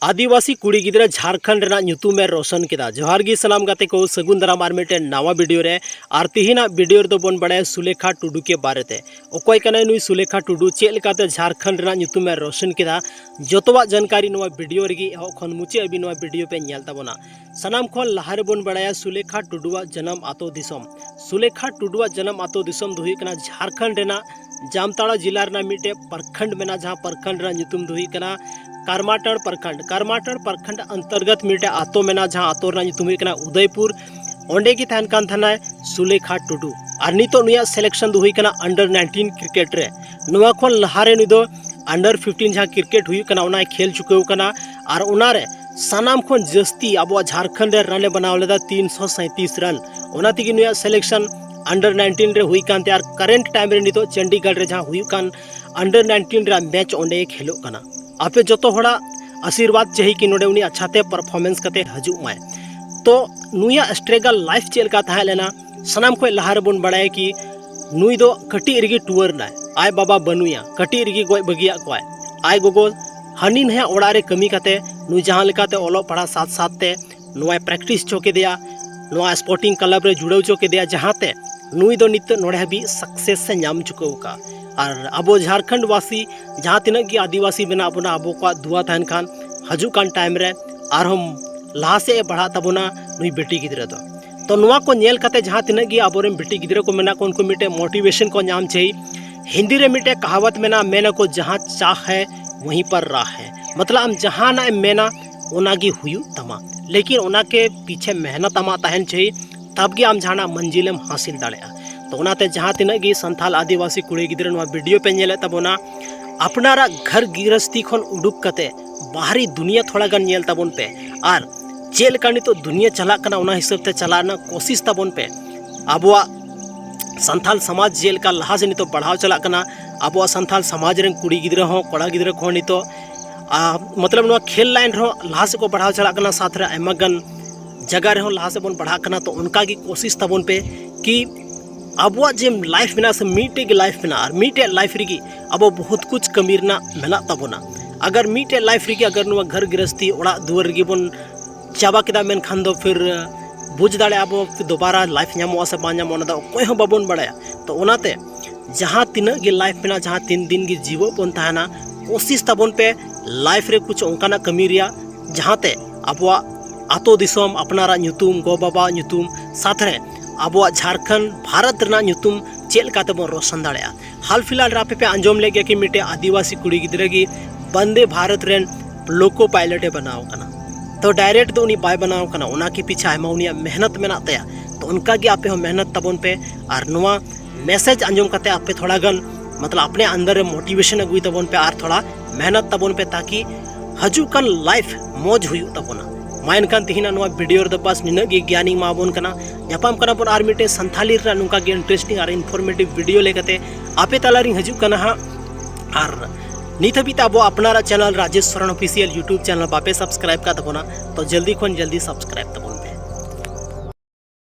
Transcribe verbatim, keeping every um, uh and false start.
ᱟᱹᱫᱤᱵᱟᱹᱥᱤ ᱠᱩᱲᱤ ᱜᱤᱫᱽᱨᱟᱹ ᱡᱷᱟᱲᱠᱷᱚᱸᱰ ᱨᱮᱱᱟᱜ ᱧᱩᱛᱩᱢ ᱮ ᱨᱚᱥᱚᱱ ᱠᱮᱫᱟ᱾ ᱡᱚᱦᱟᱨ ᱜᱮ ᱥᱟᱱᱟᱢ ᱜᱟᱛᱮ ᱠᱚ, ᱥᱟᱹᱜᱩᱱ ᱫᱟᱨᱟᱢ ᱟᱨ ᱢᱤᱫᱴᱮᱱ ᱱᱟᱣᱟ ᱵᱷᱤᱰᱤᱭᱳ ᱨᱮ᱾ ᱟᱨ ᱛᱤᱦᱤᱧᱟᱜ ᱵᱷᱤᱰᱤᱭᱳ ᱨᱮᱫᱚ ᱵᱚᱱ ᱵᱟᱲᱟᱭᱟ ᱥᱩᱞᱮᱠᱷᱟ ᱴᱩᱰᱩ ᱠᱮ ᱵᱟᱨᱮ ᱛᱮ᱾ ᱚᱠᱚᱭ ᱠᱟᱱᱟᱭ ᱱᱩᱭ ᱥᱩᱞᱮᱠᱷᱟ ᱴᱩᱰᱩ, ᱪᱮᱫ ᱞᱮᱠᱟᱛᱮ ᱡᱷᱟᱲᱠᱷᱚᱸᱰ ᱨᱮᱱᱟᱜ ᱧᱩᱛᱩᱢ ᱮ ᱨᱚᱥᱚᱱ ᱠᱮᱫᱟ, ᱡᱚᱛᱚᱣᱟᱜ ᱡᱟᱱᱠᱟᱨᱤ ᱱᱚᱣᱟ ᱵᱷᱤᱰᱤᱭᱳ ᱨᱮᱜᱮ ᱮᱦᱚᱵ ᱠᱷᱚᱱ ᱢᱩᱪᱟᱹᱫ ᱦᱟᱹᱵᱤᱡ ᱱᱚᱣᱟ ᱵᱷᱤᱰᱤᱭᱳ ᱯᱮ ᱧᱮᱞ ᱛᱟᱵᱚᱱᱟ᱾ ᱥᱟᱱᱟᱢ ᱠᱷᱚᱱ ᱞᱟᱦᱟ ᱨᱮᱵᱚᱱ ᱵᱟᱲᱟᱭᱟ ᱥᱩᱞᱮᱠᱷᱟ ᱴᱩᱰᱩᱣᱟᱜ ᱡᱟᱱᱟᱢ ᱟᱛᱳ ᱫᱤᱥᱚᱢ᱾ ᱥᱩᱞᱮᱠᱷᱟ ᱴᱩᱰᱩᱣᱟᱜ ᱡᱟᱱᱟᱢ ᱟᱛᱳ ᱫᱤᱥᱚᱢ ᱫᱚ ᱦᱩᱭᱩᱜ ᱠᱟᱱᱟ ᱡᱷᱟᱲᱠᱷᱚᱸᱰ ᱨᱮᱱᱟᱜ ᱡᱟᱢᱛᱟᱲᱟ ᱡᱮᱞᱟ ᱨᱮᱱᱟᱜ ᱢᱤᱫᱴᱮᱡ ᱯᱨᱚᱠᱷᱚᱸᱰ ᱢᱮᱱᱟᱜᱼᱟ, ᱡᱟᱦᱟᱸ ᱯᱨᱚᱠᱷᱚᱸᱰ ᱨᱮᱱᱟᱜ ᱧᱩᱛᱩᱢ ᱫᱚ ᱦᱩᱭᱩᱜ ᱠᱟᱱᱟ ᱠᱟᱨᱢᱟᱴᱟᱲ ᱯᱨᱚᱠᱷᱚᱸᱰ᱾ ᱠᱟᱨᱢᱟᱴᱟᱲ ᱯᱨᱚᱠᱷᱚᱸᱰ ᱚᱱᱛᱚᱨᱜᱚᱛ ᱢᱤᱫᱴᱮᱡ ᱟᱛᱳ ᱢᱮᱱᱟᱜᱼᱟ, ᱡᱟᱦᱟᱸ ᱟᱛᱳ ᱨᱮᱱᱟᱜ ᱧᱩᱛᱩᱢ ᱦᱩᱭᱩᱜ ᱠᱟᱱᱟ ᱩᱫᱚᱭᱯᱩᱨ᱾ ᱚᱸᱰᱮ ᱜᱮ ᱛᱟᱦᱮᱱ ᱠᱟᱱ ᱛᱟᱦᱮᱱᱟᱭ ᱥᱩᱞᱮᱠᱷᱟ ᱴᱩᱰᱩ᱾ ᱟᱨ ᱱᱤᱛᱚᱜ ᱱᱩᱭᱟᱜ ᱥᱤᱞᱮᱠᱥᱚᱱ ᱫᱚ ᱦᱩᱭ ᱠᱟᱱᱟ ᱟᱱᱰᱟᱨ ᱱᱟᱭᱤᱱᱴᱤᱱ ᱠᱨᱤᱠᱮᱴ ᱨᱮ᱾ ᱱᱚᱣᱟ ᱠᱷᱚᱱ ᱞᱟᱦᱟᱨᱮ ᱱᱩᱭ ᱫᱚ ᱟᱱᱰᱟᱨ ᱯᱷᱤᱯᱴᱤᱱ ᱡᱟᱦᱟᱸ ᱠᱨᱤᱠᱮᱴ ᱦᱩᱭᱩᱜ ᱠᱟᱱᱟ, ᱚᱱᱟᱭ ᱠᱷᱮᱞ ᱪᱩᱠᱟᱹᱣ ᱠᱟᱱᱟ᱾ ᱟᱨ ᱚᱱᱟᱨᱮ ᱥᱟᱱᱟᱢ ᱠᱷᱚᱱ ᱡᱟᱹᱥᱛᱤ ᱟᱵᱚᱣᱟᱜ ᱡᱷᱟᱲᱠᱷᱚᱸᱰ ᱨᱮ ᱨᱟᱱ ᱮ ᱵᱮᱱᱟᱣ ᱞᱮᱫᱟ ᱛᱤᱱᱥᱚ ᱥᱟᱸᱭᱛᱤᱥ ᱨᱟᱱ᱾ ᱚᱱᱟ ᱛᱮᱜᱮ ᱱᱩᱭᱟᱜ ᱥᱤᱞᱮᱠᱥᱚᱱ ᱟᱱᱰᱟᱨ ᱱᱟᱭᱤᱱᱴᱤᱱ ᱨᱮ ᱦᱩᱭ ᱠᱟᱱ ᱛᱟᱭᱟ᱾ ᱟᱨ ᱠᱟᱨᱮᱱᱴ ᱴᱟᱭᱤᱢ ᱨᱮ ᱱᱤᱛᱚᱜ ᱪᱚᱱᱰᱤᱜᱚᱲ ᱨᱮ ᱡᱟᱦᱟᱸ ᱦᱩᱭᱩᱜ ᱠᱟᱱ ᱟᱱᱰᱟᱨ ᱱᱟᱭᱤᱱᱴᱤᱱ ᱨᱮᱭᱟᱜ ᱢᱮᱪ ᱚᱸᱰᱮ ᱠᱷᱮᱞᱚᱜ ᱠᱟᱱᱟ᱾ ᱟᱯᱮ ᱡᱚᱛᱚ ᱦᱚᱲᱟᱜ ᱟᱥᱤᱨᱵᱟᱫᱽ ᱪᱟᱹᱦᱤ ᱠᱤ ᱱᱚᱰᱮ ᱩᱱᱤ ᱟᱪᱪᱷᱟᱛᱮ ᱯᱟᱨᱯᱷᱚᱨᱢᱮᱱᱥ ᱠᱟᱛᱮ ᱦᱤᱡᱩᱜ ᱢᱟᱭ᱾ ᱛᱚ ᱱᱩᱭᱟᱜ ᱥᱴᱨᱟᱜᱚᱞ ᱞᱟᱭᱤᱯᱷ ᱪᱮᱫ ᱞᱮᱠᱟ ᱛᱟᱦᱮᱸ ᱞᱮᱱᱟ? ᱥᱟᱱᱟᱢ ᱠᱷᱚᱱ ᱞᱟᱦᱟ ᱨᱮᱵᱚᱱ ᱵᱟᱲᱟᱭᱟ ᱠᱤ ᱱᱩᱭ ᱫᱚ ᱠᱟᱹᱴᱤᱡ ᱨᱮᱜᱮ ᱴᱩᱣᱟᱹᱨ ᱮᱱᱟᱭ᱾ ᱟᱡ ᱵᱟᱵᱟ ᱵᱟᱹᱱᱩᱭᱟ, ᱠᱟᱹᱴᱤᱡ ᱨᱮᱜᱮ ᱜᱚᱡ ᱵᱟᱹᱜᱤᱭᱟᱜ ᱠᱚᱣᱟᱭ᱾ ᱟᱡ ᱜᱚᱜᱚ ᱦᱟᱹᱱᱤ ᱱᱟᱹᱭᱟᱜ ᱚᱲᱟᱜ ᱨᱮ ᱠᱟᱹᱢᱤ ᱠᱟᱛᱮ ᱱᱩᱭ ᱡᱟᱦᱟᱸ ᱞᱮᱠᱟᱛᱮ ᱚᱞᱚᱜ ᱯᱟᱲᱦᱟᱜ ᱥᱟᱛ ᱥᱟᱛ ᱛᱮ ᱱᱚᱣᱟᱭ ᱯᱨᱮᱠᱴᱤᱥ ᱦᱚᱪᱚ ᱠᱮᱫᱮᱭᱟ, ᱱᱚᱣᱟ ᱥᱯᱳᱨᱴᱤᱝ ᱠᱞᱟᱵᱽ ᱨᱮ ᱡᱩᱲᱟᱹᱣ ᱦᱚᱪᱚ ᱠᱮᱫᱮᱭᱟ, ᱡᱟᱦᱟᱸᱛᱮ ᱱᱩᱭ ᱫᱚ ᱱᱤᱛᱚᱜ ᱱᱚᱰᱮ ᱦᱟᱹᱵᱤᱡ ᱥᱟᱠᱥᱮᱥ ᱮ ᱧᱟᱢ ᱪᱩᱠᱟᱹᱣ ᱟᱠᱟᱫᱼᱟ᱾ ᱟᱨ ᱟᱵᱚ ᱡᱷᱟᱲᱠᱷᱚᱸᱰ ᱵᱟᱥᱤ ᱡᱟᱦᱟᱸ ᱛᱤᱱᱟᱹᱜ ᱜᱮ ᱟᱹᱫᱤᱵᱟᱹᱥᱤ ᱢᱮᱱᱟᱜ ᱵᱚᱱᱟ, ᱟᱵᱚ ᱠᱚᱣᱟᱜ ᱫᱩᱣᱟ ᱛᱟᱦᱮᱱ ᱠᱷᱟᱱ ᱦᱤᱡᱩᱜ ᱠᱟᱱ ᱴᱟᱭᱤᱢ ᱨᱮ ᱟᱨᱦᱚᱸ ᱞᱟᱦᱟ ᱥᱮᱫ ᱮ ᱵᱟᱲᱦᱟᱜ ᱛᱟᱵᱚᱱᱟ ᱱᱩᱭ ᱵᱤᱴᱤ ᱜᱤᱫᱽᱨᱟᱹ ᱫᱚ᱾ ᱛᱚ ᱱᱚᱣᱟ ᱠᱚ ᱧᱮᱞ ᱠᱟᱛᱮ ᱡᱟᱦᱟᱸ ᱛᱤᱱᱟᱹᱜ ᱜᱮ ᱟᱵᱚᱨᱮᱱ ᱵᱤᱴᱤ ᱜᱤᱫᱽᱨᱟᱹ ᱠᱚ ᱢᱮᱱᱟᱜ ᱠᱚ, ᱩᱱᱠᱩ ᱢᱤᱫᱴᱮᱱ ᱢᱳᱴᱤᱵᱷᱮᱥᱚᱱ ᱠᱚ ᱧᱟᱢ ᱪᱟᱹᱦᱤ᱾ ᱦᱤᱱᱫᱤ ᱨᱮ ᱢᱤᱫᱴᱮᱱ ᱠᱟᱦᱟᱣᱟᱛ ᱢᱮᱱᱟᱜᱼᱟ, ᱢᱮᱱ ᱟᱠᱚ, "ᱡᱟᱦᱟᱸ ᱪᱟᱦ ᱦᱮ ᱣᱟᱦᱤᱸ ᱯᱟᱨ ᱨᱟᱦ ᱦᱮ", ᱢᱚᱛᱞᱚᱵ ᱟᱢ ᱡᱟᱦᱟᱱᱟᱜ ᱮᱢ ᱢᱮᱱᱟ ᱚᱱᱟ ᱜᱮ ᱦᱩᱭᱩᱜ ᱛᱟᱢᱟ, ᱞᱮᱠᱤᱱ ᱚᱱᱟ ᱠᱮ ᱯᱤᱪᱷᱮ ᱢᱮᱦᱱᱚᱛ ᱟᱢᱟᱜ ᱛᱟᱦᱮᱱ ᱪᱟᱹᱦᱤ, ᱛᱟᱵ ᱜᱮ ᱟᱢ ᱡᱟᱦᱟᱱᱟᱜ ᱢᱟᱹᱱᱡᱤᱞ ᱮᱢ ᱦᱟᱥᱤᱞ ᱫᱟᱲᱮᱭᱟᱜᱼᱟ᱾ ᱛᱚ ᱚᱱᱟᱛᱮ ᱡᱟᱦᱟᱸ ᱛᱤᱱᱟᱹᱜ ᱜᱮ ᱥᱟᱱᱛᱟᱞ ᱟᱹᱫᱤᱵᱟᱹᱥᱤ ᱠᱩᱲᱤ ᱜᱤᱫᱽᱨᱟᱹ ᱱᱚᱣᱟ ᱵᱷᱤᱰᱤᱭᱳ ᱯᱮ ᱧᱮᱞᱮᱫ ᱛᱟᱵᱚᱱᱟ, ᱟᱯᱱᱟᱨᱟᱜ ᱜᱷᱟᱨ ᱜᱤᱨᱚᱥᱛᱤ ᱠᱷᱚᱱ ᱩᱰᱩᱠ ᱠᱟᱛᱮ ᱵᱟᱦᱨᱤ ᱫᱩᱱᱤᱭᱟᱹ ᱛᱷᱚᱲᱟ ᱜᱟᱱ ᱧᱮᱞ ᱛᱟᱵᱚᱱ ᱯᱮ᱾ ᱟᱨ ᱪᱮᱫ ᱞᱮᱠᱟ ᱱᱤᱛᱚᱜ ᱫᱩᱱᱤᱭᱟᱹ ᱪᱟᱞᱟᱜ ᱠᱟᱱᱟ, ᱚᱱᱟ ᱦᱤᱥᱟᱹᱵ ᱛᱮ ᱪᱟᱞᱟᱜ ᱨᱮᱱᱟᱜ ᱠᱳᱥᱤᱥ ᱛᱟᱵᱚᱱ ᱯᱮ᱾ ᱟᱵᱚᱣᱟᱜ ᱥᱟᱱᱛᱟᱞ ᱥᱚᱢᱟᱡᱽ ᱡᱮᱞᱮᱠᱟ ᱞᱟᱦᱟ ᱥᱮᱫ ᱱᱤᱛᱚᱜ ᱵᱟᱲᱦᱟᱣ ᱪᱟᱞᱟᱜ ᱠᱟᱱᱟ, ᱟᱵᱚᱣᱟᱜ ᱥᱟᱱᱛᱟᱞ ᱥᱚᱢᱟᱡᱽ ᱨᱮᱱ ᱠᱩᱲᱤ ᱜᱤᱫᱽᱨᱟᱹ ᱦᱚᱸ, ᱠᱚᱲᱟ ᱜᱤᱫᱽᱨᱟᱹ ᱠᱚᱦᱚᱸ ᱱᱤᱛᱚᱜ, ᱟ, ᱢᱚᱛᱞᱚᱵ ᱱᱚᱣᱟ ᱠᱷᱮᱞ ᱞᱟᱭᱤᱱ ᱨᱮᱦᱚᱸ ᱞᱟᱦᱟ ᱥᱮᱫ ᱠᱚ ᱵᱟᱲᱦᱟᱣ ᱪᱟᱞᱟᱜ ᱠᱟᱱᱟ, ᱥᱟᱛ ᱨᱮ ᱟᱭᱢᱟ ᱜᱟᱱ ᱡᱟᱭᱜᱟ ᱨᱮᱦᱚᱸ ᱞᱟᱦᱟ ᱥᱮᱫ ᱵᱚᱱ ᱵᱟᱲᱦᱟᱜ ᱠᱟᱱᱟ᱾ ᱛᱚ ᱚᱱᱠᱟ ᱜᱮ ᱠᱳᱥᱤᱥ ᱛᱟᱵᱚᱱ ᱯᱮ ᱠᱤ ᱟᱵᱚᱣᱟᱜ ᱡᱮ ᱞᱟᱭᱤᱯᱷ ᱢᱮᱱᱟᱜᱼᱟ, ᱥᱮ ᱢᱤᱫᱴᱮᱡ ᱜᱮ ᱞᱟᱭᱤᱯᱷ ᱢᱮᱱᱟᱜᱼᱟ, ᱟᱨ ᱢᱤᱫᱴᱮᱡ ᱞᱟᱭᱤᱯᱷ ᱨᱮᱜᱮ ᱟᱵᱚ ᱵᱚᱦᱩᱛ ᱠᱩᱪ ᱠᱟᱹᱢᱤ ᱨᱮᱱᱟᱜ ᱢᱮᱱᱟᱜ ᱛᱟᱵᱚᱱᱟ᱾ ᱟᱜᱟᱨ ᱢᱤᱫᱴᱮᱡ ᱞᱟᱭᱤᱯᱷ ᱨᱮᱜᱮ ᱟᱜᱟᱨ ᱱᱚᱣᱟ ᱜᱷᱟᱨ ᱜᱨᱤᱦᱚᱥᱛᱤ ᱚᱲᱟᱜ ᱫᱩᱣᱟᱹᱨ ᱨᱮᱜᱮ ᱵᱚᱱ ᱪᱟᱵᱟ ᱠᱮᱫᱟ, ᱢᱮᱱᱠᱷᱟᱱ ᱫᱚ ᱯᱷᱤᱨ ᱵᱩᱡᱽ ᱫᱟᱲᱮᱭᱟᱜᱼᱟ ᱵᱚ ᱯᱷᱤᱨ ᱫᱚᱵᱟᱨᱟ ᱞᱟᱭᱤᱯᱷ ᱧᱟᱢᱚᱜᱼᱟ ᱥᱮ ᱵᱟᱝ ᱧᱟᱢᱚᱜᱼᱟ, ᱚᱱᱟ ᱫᱚ ᱚᱠᱚᱭ ᱦᱚᱸ ᱵᱟᱵᱚᱱ ᱵᱟᱲᱟᱭᱟ᱾ ᱛᱚ ᱚᱱᱟᱛᱮ ᱡᱟᱦᱟᱸ ᱛᱤᱱᱟᱹᱜ ᱜᱮ ᱞᱟᱭᱤᱯᱷ ᱢᱮᱱᱟᱜᱼᱟ, ᱡᱟᱦᱟᱸ ᱛᱤᱱ ᱫᱤᱱ ᱜᱮ ᱡᱤᱣᱮᱫ ᱵᱚᱱ ᱛᱟᱦᱮᱱᱟ, ᱠᱳᱥᱤᱥ ᱛᱟᱵᱚᱱ ᱯᱮ ᱞᱟᱭᱤᱯᱷ ᱨᱮ ᱠᱩᱪ ᱚᱱᱠᱟᱱᱟᱜ ᱠᱟᱹᱢᱤ ᱨᱮᱭᱟᱜ, ᱡᱟᱦᱟᱸᱛᱮ ᱟᱵᱚᱣᱟᱜ ᱟᱛᱳ ᱫᱤᱥᱚᱢ, ᱟᱯᱱᱟᱨᱟᱜ ᱧᱩᱛᱩᱢ, ᱜᱚ ᱵᱟᱵᱟᱣᱟᱜ ᱧᱩᱛᱩᱢ, ᱥᱟᱛᱨᱮ ᱟᱵᱚᱣᱟᱜ ᱡᱷᱟᱲᱠᱷᱚᱸᱰ ᱵᱷᱟᱨᱚᱛ ᱨᱮᱱᱟᱜ ᱧᱩᱛᱩᱢ ᱪᱮᱫ ᱞᱮᱠᱟ ᱛᱮᱵᱚᱱ ᱨᱳᱥᱚᱱ ᱫᱟᱲᱮᱭᱟᱜᱼᱟ᱾ ᱦᱟᱞ ᱯᱷᱤᱞᱦᱟᱞ ᱨᱮ ᱟᱯᱮ ᱯᱮ ᱟᱸᱡᱚᱢ ᱞᱮᱫ ᱜᱮᱭᱟ ᱠᱤ ᱢᱤᱫᱴᱮᱡ ᱟᱹᱫᱤᱵᱟᱹᱥᱤ ᱠᱩᱲᱤ ᱜᱤᱫᱽᱨᱟᱹ ᱜᱮ ᱵᱚᱱᱫᱮ ᱵᱷᱟᱨᱚᱛ ᱨᱮᱱ ᱞᱳᱠᱳ ᱯᱟᱭᱞᱚᱴ ᱮ ᱵᱮᱱᱟᱣ ᱠᱟᱱᱟ᱾ ᱛᱚ ᱰᱟᱭᱨᱮᱠᱴ ᱫᱚ ᱩᱱᱤ ᱵᱟᱭ ᱵᱮᱱᱟᱣ ᱠᱟᱱᱟ, ᱚᱱᱟ ᱠᱮ ᱯᱤᱪᱷᱮ ᱟᱭᱢᱟ ᱩᱱᱤᱭᱟᱜ ᱢᱮᱦᱱᱚᱛ ᱢᱮᱱᱟᱜ ᱛᱟᱭᱟ᱾ ᱛᱚ ᱚᱱᱠᱟ ᱜᱮ ᱟᱯᱮ ᱦᱚᱸ ᱢᱮᱦᱱᱚᱛ ᱛᱟᱵᱚᱱ ᱯᱮ ᱟᱨ ᱱᱚᱣᱟ ᱢᱮᱥᱮᱡᱽ ᱟᱸᱡᱚᱢ ᱠᱟᱛᱮ ᱟᱯᱮ ᱛᱷᱚᱲᱟ ᱜᱟᱱ ᱢᱚᱛᱞᱚᱵ ᱟᱯᱱᱮ ᱟᱱᱫᱟᱨ ᱨᱮ ᱢᱳᱴᱤᱵᱷᱮᱥᱚᱱ ᱟᱹᱜᱩᱭ ᱛᱟᱵᱚᱱ ᱯᱮ ᱟᱨ ᱛᱷᱚᱲᱟ ᱢᱮᱦᱱᱚᱛ ᱛᱟᱵᱚᱱ ᱯᱮ ᱛᱟᱠᱤ ᱦᱤᱡᱩᱜ ᱠᱟᱱ ᱞᱟᱭᱤᱯᱷ ᱢᱚᱡᱽ ᱦᱩᱭᱩᱜ ᱛᱟᱵᱚᱱᱟ᱾ ᱢᱟ ᱮᱱᱠᱷᱟᱱ ᱛᱮᱦᱮᱧᱟᱜ ᱱᱚᱣᱟ ᱵᱷᱤᱰᱤᱭᱳ ᱨᱮᱫᱚ ᱵᱟᱥ ᱱᱤᱱᱟᱹᱜ ᱜᱮ ᱜᱮᱭᱟᱱᱤᱧ ᱮᱢᱟᱵᱚᱱ ᱠᱟᱱᱟ᱾ ᱧᱟᱯᱟᱢ ᱠᱟᱱᱟ ᱵᱚᱱ ᱟᱨ ᱢᱤᱫᱴᱮᱱ ᱥᱟᱱᱛᱷᱟᱞᱤ ᱨᱮᱱᱟᱜ ᱱᱚᱝᱠᱟ ᱜᱮ ᱤᱱᱴᱟᱨᱮᱥᱴᱤᱝ ᱟᱨ ᱤᱱᱯᱷᱚᱨᱢᱮᱴᱤᱵᱷ ᱵᱷᱤᱰᱤᱭᱳ ᱞᱮᱠᱟᱛᱮ ᱟᱯᱮ ᱛᱟᱞᱟᱨᱤᱧ ᱦᱤᱡᱩᱜ ᱠᱟᱱᱟ ᱦᱟᱸᱜ᱾ ᱟᱨ ᱱᱤᱛ ᱦᱟᱹᱵᱤᱡ ᱛᱮ ᱟᱵᱚ ᱟᱯᱱᱟᱨᱟᱜ channel Rajesh Soren official YouTube channel ᱵᱟᱯᱮ ᱥᱟᱵᱥᱠᱨᱟᱭᱤᱵ ᱠᱟᱜ ᱛᱟᱵᱚᱱᱟ, ᱛᱚ ᱡᱚᱞᱫᱤ ᱠᱷᱚᱱ ᱡᱚᱞᱫᱤ ᱥᱟᱵᱥᱠᱨᱟᱭᱤᱵ ᱛᱟᱵᱚᱱᱟ᱾